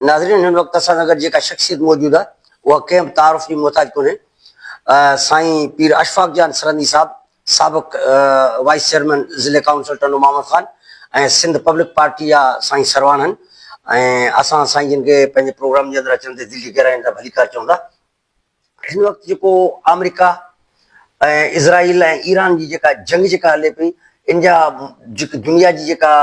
ناظرين هن وقت اسان سان گڏ جيڪا شخصيت موجود آهي اها ڪنهن به تعارف جي محتاج ڪونهي. سائين پير اشفاق جان سرهندي صاحب سابق وائيس چيئرمين ضلعي council Tando Muhammad Khan ۽ Sindh public party جا سائين سرواڻ آهن ۽ اسان سائين جن کي پنهنجي پروگرام جي اندر اچڻ تي دل جي گهراين سان ڀليڪار چئون ٿا. هن وقت جيڪو آمريڪا ۽ اسرائيل ۽ ايران جي جيڪا جنگ جيڪا هلي پئي ان جا جيڪي دنيا جي جيڪا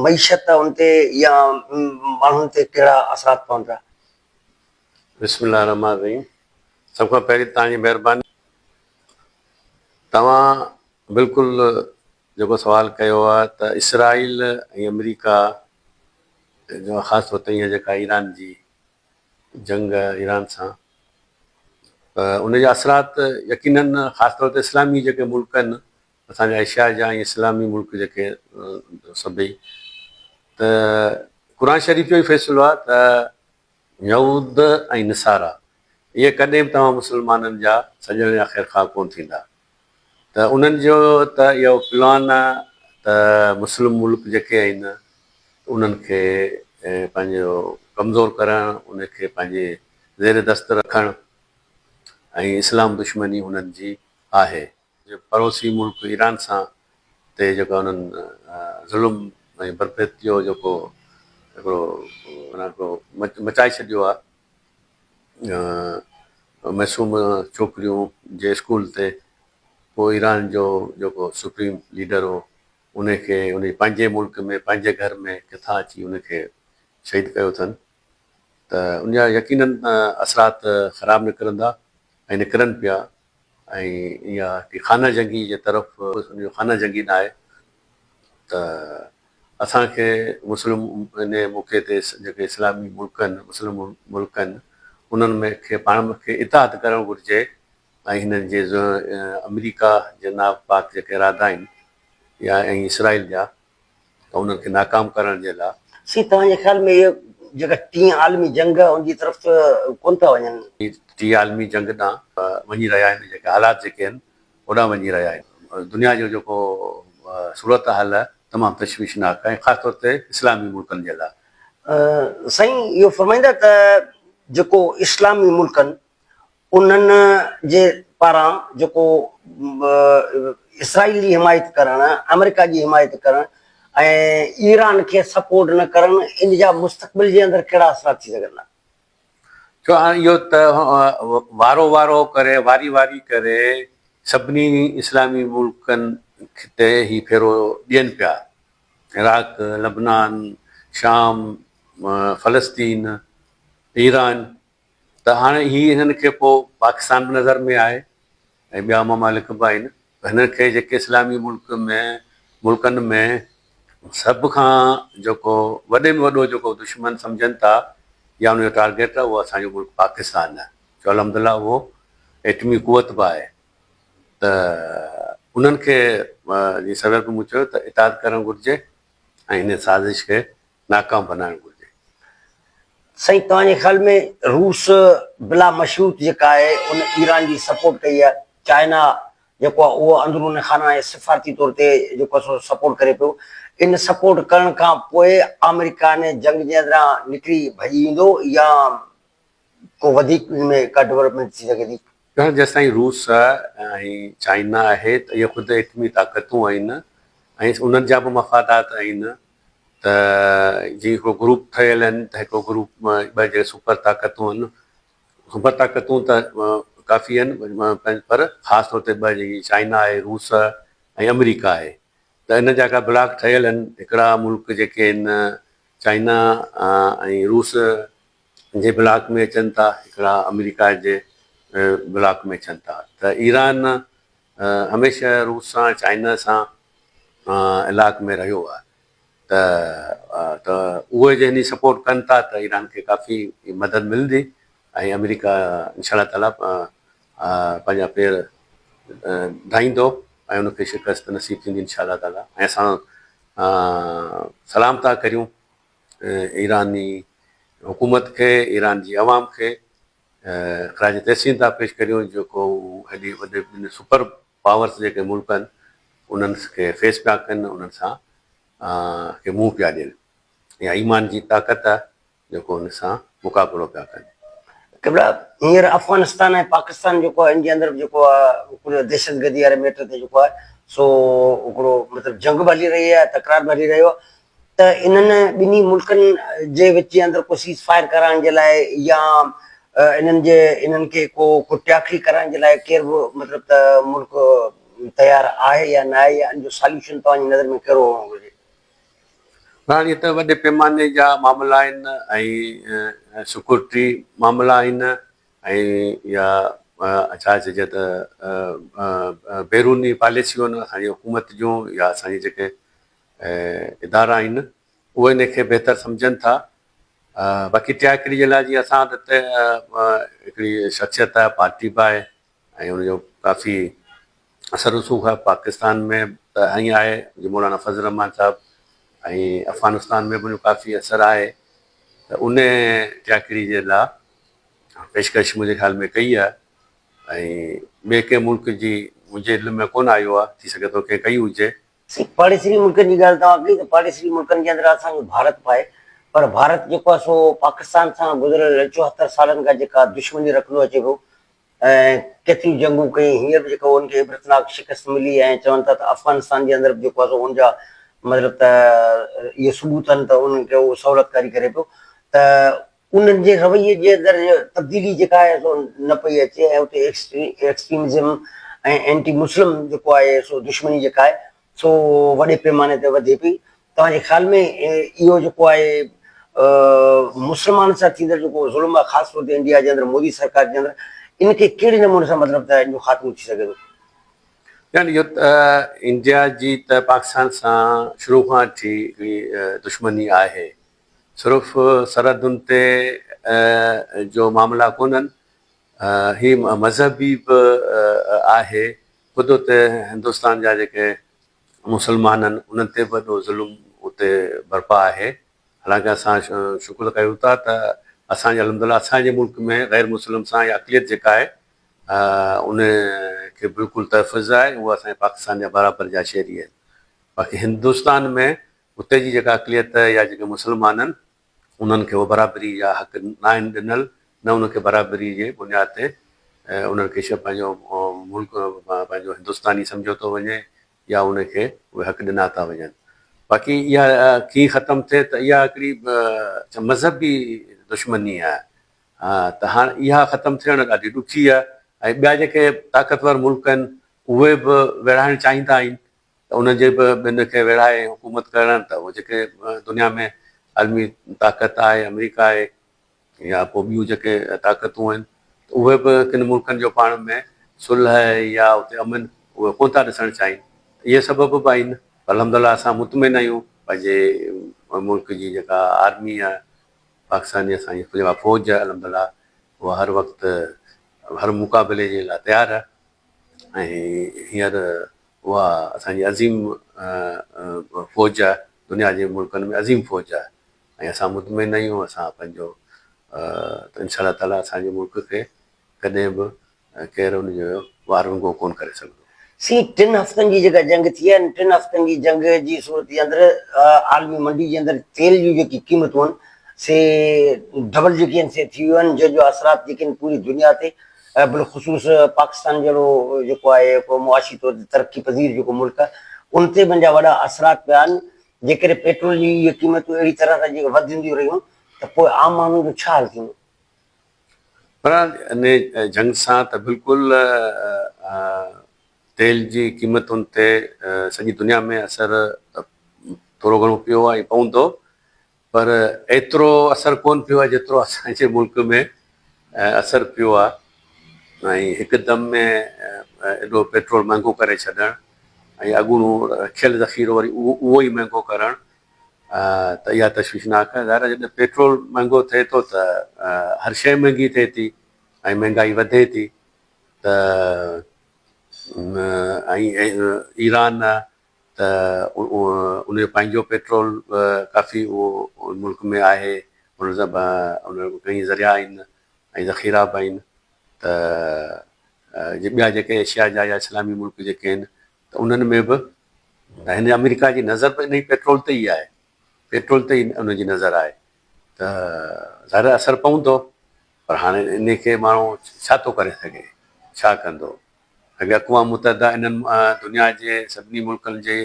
معيشت ان تي يا ماڻهن تي ڪهڙا اثرات پون پيا؟ بسم الله الرحمٰن الرحيم سڀ کان پهرين توهان جي مهرباني توهان بلڪل جيڪو سوال ڪيو آهي ته اسرائيل ۽ آمريڪا جو خاص طور تي جيڪا ايران جي جنگ ايران سان ته ان جا اثرات يقينن خاص طور تي اسلامي جيڪي ملڪ آهن اسان جا ايشيا جا ۽ اسلامي ملڪ جيڪي سڀئي ته قرآن شريف جو ئي فيصلو آهي ته يهود ۽ نصارا اهي ڪڏهن به توهان مسلمانن جا سڄڻ يا خيرخواهه ڪونه ٿيندا ته انهن جو ته اهو پلان آهي ته مسلم ملڪ جيڪي آهن انهن کي پنهنجو ڪمزور ڪرڻ، ان کي پنهنجي زير دست رکڻ ۽ اسلام دشمني انهن جي آهي. پڙوسي ملڪ ايران سان تي جيڪو انهن ظلم ۽ بربريت جو جيڪو هڪڙو معنيٰ هڪڙو مچائي ڇڏيو آهي معصوم ڇوڪريون جي اسڪول تي پوء ايران جو جيڪو سپريم ليڊر هو ان کي ان جي پنهنجي ملڪ ۾ پنهنجي گهر ۾ ڪٿان اچي ان کي شهيد ڪيو اٿن ته ان جا يقينن اثرات خراب نڪرندا ۽ نڪرن پيا ۽ اها هڪڙي خانه جنگي جي طرف ان جو خانه جنگي نه آهي ته اسان کي مسلم ان موقعي تي جيڪي اسلامي ملڪ آهن مسلم ملڪ آهن انهن ۾ کي پاڻ کي اتحاد ڪرڻ گهرجي ۽ هنن جي آمريڪا جي ناپاڪ جيڪي ارادا آهن يا ۽ اسرائيل جا ته انهن کي ناڪام ڪرڻ جي لاء. سائين توهان جي خيال ۾ اهي جيڪا ٽين عالمي جنگ آهي ان جي طرف ته ڪونه ٿا وڃن؟ ٽين عالمي جنگ ڏانهن وڃي رهيا آهن جيڪي حالات جيڪي آهن اوڏانهن وڃي رهيا آهن دنيا جو جيڪو صورتحال آهي تمام تشويشناڪ آهي ۽ خاص طور تي اسلامي ملڪن جي لاء. سائين اهو فرمائيندا ته جيڪو اسلامي ملڪن انهن جي پاران جيڪو اسرائيل جي حمايت ڪرڻ، آمريڪا جي حمايت ڪرڻ ۽ ايران کي سپورٽ نه ڪرڻ ان جا مستقبل جي اندر ڪهڙا اثرات ٿي سگهن ٿا؟ ڇو هاڻ اهو ته وارو وارو ڪري واري واري ڪري سڀني اسلامي ملڪن تي هي ڦيرو ڏين پيا عراق، لبنان، شام، فلسطين، ايران ته هاڻي هي هنن کي پوء پاڪستان به نظر ۾ آهي ۽ ٻيا ممالڪ به آهن هنن کي جيڪي اسلامي ملڪ ۾ ملڪن ۾ سڀ کان جيڪو وڏي ۾ وڏو جيڪو دشمن سمجهن ٿا يا ان جو ٽارگيٽ آهي اهو اسان جو ملڪ پاڪستان آهي جو الحمد لله اهو ايٽمي قوت به آهي ته انهن کي جيئن سوير به مون چيو ته اتحاد ڪرڻ گهرجي ۽ هن سازش کي ناڪام بنائڻ گهرجي. سائين توهان جي خيال ۾ روس بلا مشروط جيڪا آهي ان ايران جي سپورٽ ڪئي آهي چائنا جيڪو آهي اهو اندرون خانه ۽ سفارتي طور تي جيڪو آهي سو سپورٽ ڪري پيو ان سپورٽ ڪرڻ کان پوء آمريڪا ان جنگ جي اندران نڪري ڀڄي ويندو يا ڪو وڌيڪ ان ۾ ڪا ڊولپمينٽ ٿي سگهي ٿي؟ ڇاڪاڻ جيستائين روس ۽ چائنا آهي ته اهي خود ايٽمي طاقتون آهن ۽ انهن جا به مفادات آهن ته جي هڪڙو گروپ ٺهيل آهن ته هڪڙو گروپ ٻه جيڪي سپر طاقتون آهن سپر طاقتون ته ڪافي آهن پر خاص طور تي ٻه جيڪي چائنا آهي روس ۽ آمريڪا آهي ته انهن جا هڪڙا بلاڪ ٺهيل آهن هڪڙا ملڪ جيڪي آهن چائنا ۽ روس جي بلاڪ ۾ اچن ٿا هڪڙا آمريڪا جي بلاڪ ۾ اچن ٿا ته ايران هميشه روس سان چائنا سان علاق ۾ رهيو آهي ته ته اهي جي هن سپورٽ ڪن ٿا ته ايران کي ڪافي مدد ملندي ۽ آمريڪا انشاء الله تعالي پنهنجا پير ڊاهيندو ۽ ان کي شڪست نصيب ٿيندي انشاء الله تعالي ۽ اسان سلام ٿا ڪريون ايراني حڪومت کي، ايران جي عوام کي خراج تحسين ٿا پيش ڪريون جيڪو هو هيڏي وڏي ٻن سپر پاورز جيڪي ملڪ آهن انهن کي فيس پيا ڪن انهن سان کي منهن پيا ڏين اها ايمان جي طاقت آهي. جيڪو ان سان مقابلو پيا ڪن. قبلا هينئر افغانستان ۽ پاڪستان جيڪو آهي ان جي اندر به جيڪو آهي هڪڙو دهشتگردي واري ميٽر تي جيڪو آهي سو هڪڙو مطلب جنگ به هلي رهي آهي تڪرار به هلي رهيو آهي ته انهن ٻنهي ملڪن جي وچ جي اندر ڪو سيز فائر ڪرائڻ جي لاء يا انهن جي انهن کي ڪو ڪو ٽياڪڙي ڪرائڻ جي لاء ڪير به مطلب ته ملڪ تيار آهي يا نه آهي يا ان جو ساليوشن توهان جي نظر ۾ ڪهڙو هئڻ گهرجي؟ بهرحال اهي ته وڏي پيماني جا معاملا آهن ۽ سيڪيورٽي معاملا آهن ۽ يا ڇا چئجي ته بيروني پاليسيون آهن اسان جي حڪومت جون يا اسان جي جيڪي ادارا آهن اهي ان کي بهتر سمجهن ٿا. باقي ٽياڪڙي جي لاء جيئن اسان وٽ هڪڙي شخصيت آهي پارٽي به آهي ۽ ان جو ڪافي اثر رسوخ آهي پاڪستان ۾ ته ائين آهي جو مولانا فضل الرحمان صاحب ۽ افغانستان ۾ به ان جو ڪافي اثر آهي ته ان ٽياڪڙي جي لاء پيشڪش منهنجي خيال ۾ ڪئي آهي ۽ ٻئي ڪنهن ملڪ جي منهنجي علم ۾ ڪونه آيو آهي ٿي سگهي ٿو ڪنهن ڪئي هجي. سي پاڙيسري ملڪن جي ڳالهه توهان ڪئي ته پاڙيسري ملڪن جي اندر اسان جو ڀارت به آهي پر ڀارت جيڪو آهي سو پاڪستان سان گذريل 74 سالن کان جيڪا دشمني رکندو اچي پيو ۽ ڪيتريون جنگون ڪيائين، هينئر به جيڪو ان کي عبرتناڪ شڪست ملي ۽ چون ٿا ته افغانستان جي اندر به جيڪو آهي سو ان جا مطلب ته اهي ثبوت آهن ته انهن کي اهو سهولتڪاري ڪري پيو ته انهن جي رويي جي اندر تبديلي جيڪا آهي سو نه پئي اچي ۽ اتي ايڪسٽريمزم ۽ اينٽي مسلم جيڪو آهي سو دشمني جيڪا آهي سو وڏي پيماني تي وڌي پئي. توهان جي خيال ۾ اهو جيڪو آهي مسلمانن سان ٿيندڙ جيڪو ظلم آهي خاص طور تي انڊيا جي اندر مودي سرڪار جي اندر ان کي ڪهڙي نموني سان مطلب ته ان جو خاتمو ٿي سگهي ٿو؟ يعني اهو ته انڊيا جي ته پاڪستان سان شروع کان وٺي هڪڙي دشمني آهي. صرف سرحدن تي جو معاملا ڪونهن هي مذهبي به آهي خود اتي هندستان جا جيڪي مسلمان آهن انهن تي به وڏو ظلم اتي برپا آهي حالانڪه اسان شڪر ڪيون ٿا ته اسان جي الحمدلله اسان جي ملڪ ۾ غير مسلم سان يا اقليت جيڪا آهي ان کي بلڪل تحفظ آهي اهو اسان جي پاڪستان جا برابر جا شهري آهن باقي هندستان ۾ اتي جي جيڪا اقليت يا جيڪي مسلمان آهن انهن کي اهو برابري جا حق ناهن ڏنل نه انهن کي برابري جي بنياد تي انهن کي پنهنجو ملڪ پنهنجو هندستاني سمجهيو ٿو وڃي يا ان کي اهي حق ڏنا ٿا وڃن باقي اها ڪيئن ختم ٿئي ته اها هڪڙي مذهبي دشمني آهي ها ته هاڻ اها ختم ٿيڻ ڏاڍي ڏکي آهي ۽ ٻيا جيڪي طاقتور ملڪ آهن اهي به ويڙهائڻ چاهيندا آهن ته انهن جي به ٻين کي ويڙهائي حڪومت ڪرڻ ته اهي جيڪي دنيا ۾ عالمي طاقت آهي آمريڪا آهي يا پوء ٻيون جيڪي طاقتون آهن ته اهي به ڪن ملڪن جو پاڻ ۾ صلح يا اتي امن اهي ڪونه ٿا ڏسڻ چاهين اهي سبب به آهن الحمد لله اسان مطمئن آهيون پنهنجي ملڪ جي جيڪا آرمي آهي پاڪستان جي اسان جي جيڪا فوج آهي الحمد لله اها هر وقت هر مقابلي جي لاء تيار آهي ۽ هينئر اها اسان جي عظيم فوج آهي، دنيا جي ملڪن ۾ عظيم فوج آهي ۽ اسان مطمئن آهيون اسان پنهنجو ته انشاء الله تعاليٰ اسان جي ملڪ کي ڪڏهن به ڪير ان جو وار ونگو ڪونه ڪري سگهندو. سي ٽن هفتن جي جيڪا جنگ ٿي آهي ان ٽن هفتن جي جنگ جي صورت جي اندر عالمي منڊي جي اندر تيل جون جيڪي قيمتون آهن سي ڊبل جيڪي آهن سي ٿي ويون آهن جنهن جو اثرات جيڪي آهن پوري دنيا تي ۽ بالخصوص پاڪستان جهڙو جيڪو آهي هڪڙو معاشي طور تي ترقي پذير جيڪو ملڪ آهي ان تي به ان جا وڏا اثرات پيا آهن جيڪڏهن پيٽرول جي اهي قيمتون اهڙي طرح سان جيڪي وڌنديون رهيون ته پوء عام ماڻهو جو ڇا حال ٿيندو؟ بهرحال ان جنگ سان ته بلڪل تيل جي قيمتن تي سڄي دنيا ۾ اثر ٿورو گهڻو پيو آهي ۽ پوندو پر ايترو اثر ڪونه پيو آهي جيترو اسان جي ملڪ ۾ اثر پيو آهي ۽ هڪدم ۾ ايڏو پيٽرول مهنگو ڪري ڇڏڻ ۽ اڳوڻو رکيل ذخيرو وري اهو ئي مهنگو ڪرڻ ته اها تشويشناڪ آهي. ظاهر آهي جڏهن پيٽرول مهنگو ٿئي ٿو ته هر شيء مهنگي ٿئي ٿي ۽ مهنگائي وڌي ٿي ته ۽ ايران ته ان جو پنهنجو پيٽرول به ڪافي اهو ملڪ ۾ آهي ان سان ان ڪئين ذريعا آهن ۽ ذخيرا به آهن ته ٻيا جيڪي ايشيا جا يا اسلامي ملڪ جيڪي آهن ته انهن ۾ به هن آمريڪا جي نظر به انهي پيٽرول تي ئي آهي پيٽرول تي ئي ان جي نظر آهي ته. ته ظاهر آهي اثر پوندو پر هاڻي انهي کي ماڻهو ڇا ٿو ڪري سگهي ڇا ڪندو اڳي اقوام متحده انهن دنيا جي سڀني ملڪن جي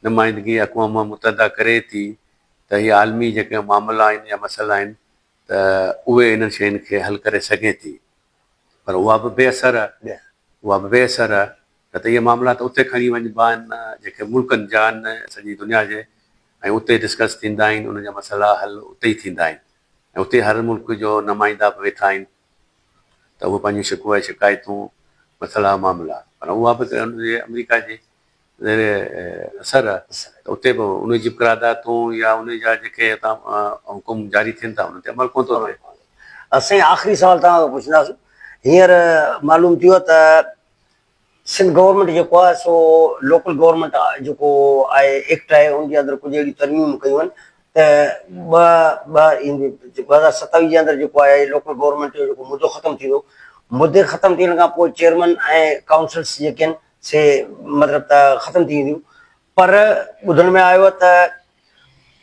نمائندگي اقوام متحده ڪري ٿي ته هي عالمي جيڪي معاملا آهن يا مسئلا آهن ته اهي انهن شين کي حل ڪري سگهي ٿي پر اها به بي اثر آهي اها به بي اثر آهي نه ته اهي معاملا ته اتي کڻي وڃبا آهن جيڪي ملڪن جا آهن سڄي دنيا جي ۽ اتي ڊسڪس ٿيندا آهن انهن جا مسئلا حل اتي ئي ٿيندا آهن ۽ اتي هر ملڪ جو نمائندا به ويٺا آهن ته اهي پنهنجون شڪوه شڪايتون مسئلا معاملا پر اها به ته ان جي آمريڪا جي زير اثر آهي ته اتي به ان جي قراردادون يا ان جا جيڪي اتان حڪم جاري ٿين ٿا انهن تي عمل ڪونه ٿو ٿئي. سائين آخري سوال توهان کان پڇنداسون هينئر معلوم ٿيو ته سنڌ گورنمينٽ جيڪو آهي سو لوڪل گورنمينٽ جيڪو آهي ايڪٽ آهي ان جي اندر ڪجهه اهڙيون ترميمون ڪيون آهن ته ٻه ٻه 2027 جي اندر جيڪو آهي لوڪل گورنمينٽ جو جيڪو مدو ختم ٿيندو مدي ختم ٿيڻ کان پوء چيئرمين ۽ ڪائونسلس جيڪي آهن سي مطلب ته ختم ٿي وينديون پر ٻڌڻ ۾ آيو ته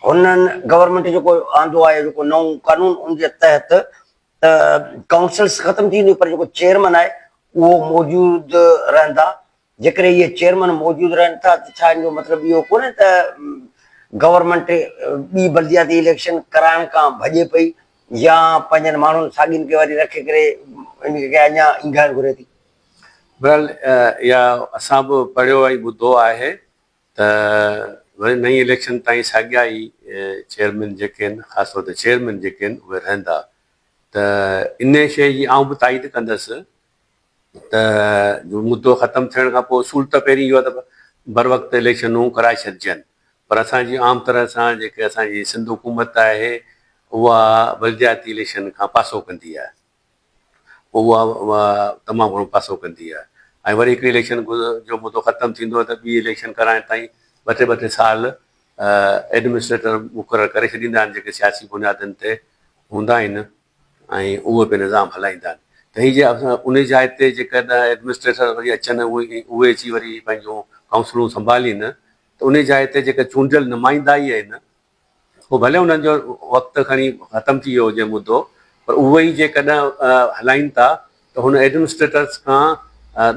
هنن گورنمينٽ جيڪو آندو آهي جيڪو نئون قانون ان جي تحت ته ڪائونسلز ختم ٿي وينديون پر جيڪو چيئرمن آهي اهو موجود رهندا جيڪڏهن اهي چيئرمن موجود رهن ٿا ته ڇا ان جو مطلب اهو ڪونهي ته گورنمينٽ ٻي بلدياتي اليڪشن ڪرائڻ کان ڀڄي پئي يا پنهنجن ماڻهن ساڳين کي وري رکي ڪري ان کي اڃا اينگهائڻ گهري ٿي. بهرحال اها اسان به پڙهيو ۽ ٻڌو آهي ته وري نئين اليڪشن تائين ساڳيا ئي چيئرمين جيڪي آهن خاص طور تي چيئرمين جيڪي آهن اهي رهندا ته انهي شيء جي آئون به تائيد ڪندس ته جو مدو ختم ٿيڻ کان پوء اصول ته پهرين اهو آهي ته بروقت اليڪشنون ڪرائي ڇڏجن پر اسان جي عام طرح سان جيڪي اسان جي سنڌ حڪومت آهي اها بلدياتي اليڪشن کان پاسو ڪندي آهي. پوء اها تمام گهڻو پاسو ڪندي آهي ۽ وري هڪڙي اليڪشن جو مدو ختم ٿيندو آهي ته ٻي اليڪشن ڪرائڻ تائين ٻه ٽي ٻه ٽي سال ايڊمنسٽريٽر مقرر ڪري ڇڏيندا آهن جيڪي سياسي بنيادن تي هوندا آهن ۽ اهي به نظام هلائيندا آهن ته هي جي ان جاء تي جيڪڏهن ايڊمنسٽريٽر وري اچن اهي اهي اچي وري پنهنجون ڪائونسلون سنڀالين ته ان جاء تي جيڪي چونڊيل نمائندا ئي آهن پوء ڀلي انهن جو وقت کڻي ختم ٿي ويو هجي مدو پر اهي ئي جيڪڏهن هلائين ٿا ته هن ايڊمنسٽريٽرس کان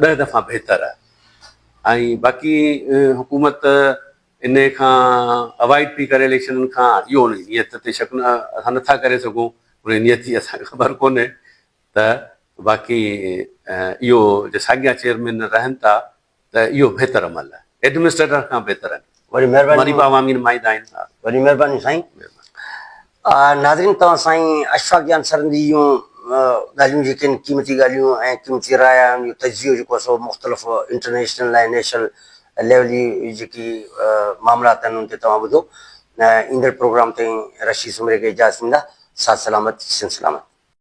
ڏهه دفعا بهتر آهي ۽ باقي حڪومت انهي کان اوائڊ پئي ڪري اليڪشنن کان اهو ان جي نيت تي شڪ اسان نٿا ڪري سگهون ان جي نيت جي اسان کي خبر ڪونهي ته باقي اهو جي ساڳيا چيئرمين رهن ٿا ته اهو بهتر عمل آهي ايڊمنسٽريٽر کان بهتر آهن. وڏي مهرباني. وري به عوامي نمائندا آهن. وڏي مهرباني سائين. ناظرين توهان سائين اشفاق جان سرندي جون ڳالهيون جيڪي آهن قيمتي ڳالهيون ۽ قيمتي رايا ان جو تجزيو جيڪو آهي سو مختلف انٽرنيشنل ۽ نيشنل ليول جي جيڪي معاملات آهن ان تي توهان ٻڌو ايندڙ پروگرام تائين رشيد سومري کي اجازت ڏيندا ساٿ سلامت سنڌ سلامت.